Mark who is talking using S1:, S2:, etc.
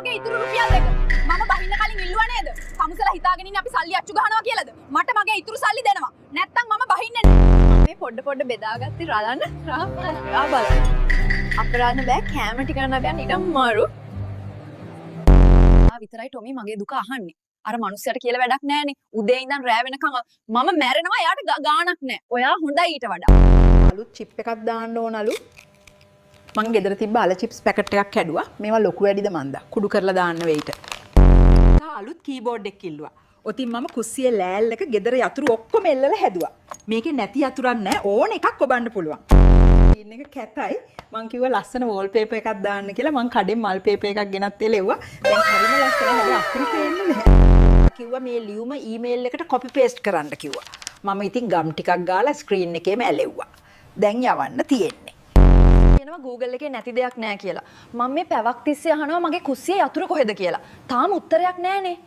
S1: මගේ ඉතුරු රුපියල් දෙක. මම බහින්න කලින් ඉල්ලුවා නේද? තමුසලා හිතාගෙන ඉන්නේ අපි සල්ලි අච්චු ගහනවා කියලාද? මට මගේ ඉතුරු සල්ලි දෙනවා. නැත්තම් මම බහින්නේ නෑ.
S2: මේ පොඩ පොඩ බෙදාගත්තේ රලන්න රා බලන්න. අපරාධ බෑ, කෑම ටික නම් යන්න නිකන් මරු.
S1: ආ විතරයි ටොමි මගේ දුක අහන්නේ. අර මනුස්සයට කියලා වැඩක් නෑනේ. උදේ ඉඳන් රෑ වෙනකන් මම මැරෙනවා, එයාට ගාණක් නෑ. ඔයා හොඳයි ඊට වඩා.
S3: අලුත් චිප් එකක් දාන්න ඕනලු. මං ගෙදර තිබ්බ අල චිප්ස් පැකට් එකක් කැඩුවා. මේවා ලොකු වැඩිද මන්දා. කුඩු කරලා දාන්න වෙයිට. අලුත් කීබෝඩ් එකක් ඉල්ලුවා. ඔතින් මම කුස්සියේ ලෑල්ලක ගෙදර යතුරු ඔක්කොම එල්ලලා හැදුවා. මේකේ නැති යතුරක් නෑ, ඕන එකක් ඔබන්න පුළුවන්. ස්ක්‍රීන් එක කැතයි. මං කිව්වා ලස්සන වෝල්පේපර් එකක් දාන්න කියලා. මං කඩෙන් මල් පේපර් එකක් ගෙනත් එලෙව්වා. දැන් හරිම ලස්සනයි. හැබැයි අකුරු පේන්නේ නැහැ. කිව්වා මේ ලියුම ඊමේල් එකට කොපි පේස්ට් කරන්න කිව්වා. මම ඉතින් ගම් ටිකක් ගාලා ස්ක්‍රීන් එකේම ඇලෙව්වා. දැන් යවන්න තියෙන්නේ.
S2: කියනවා Google එකේ නැති දෙයක් නෑ කියලා. මම මේ පැයක් තිස්සේ අහනවා මගේ කුස්සියේ යතුරු කොහෙද කියලා. තාම උත්තරයක් නෑනේ.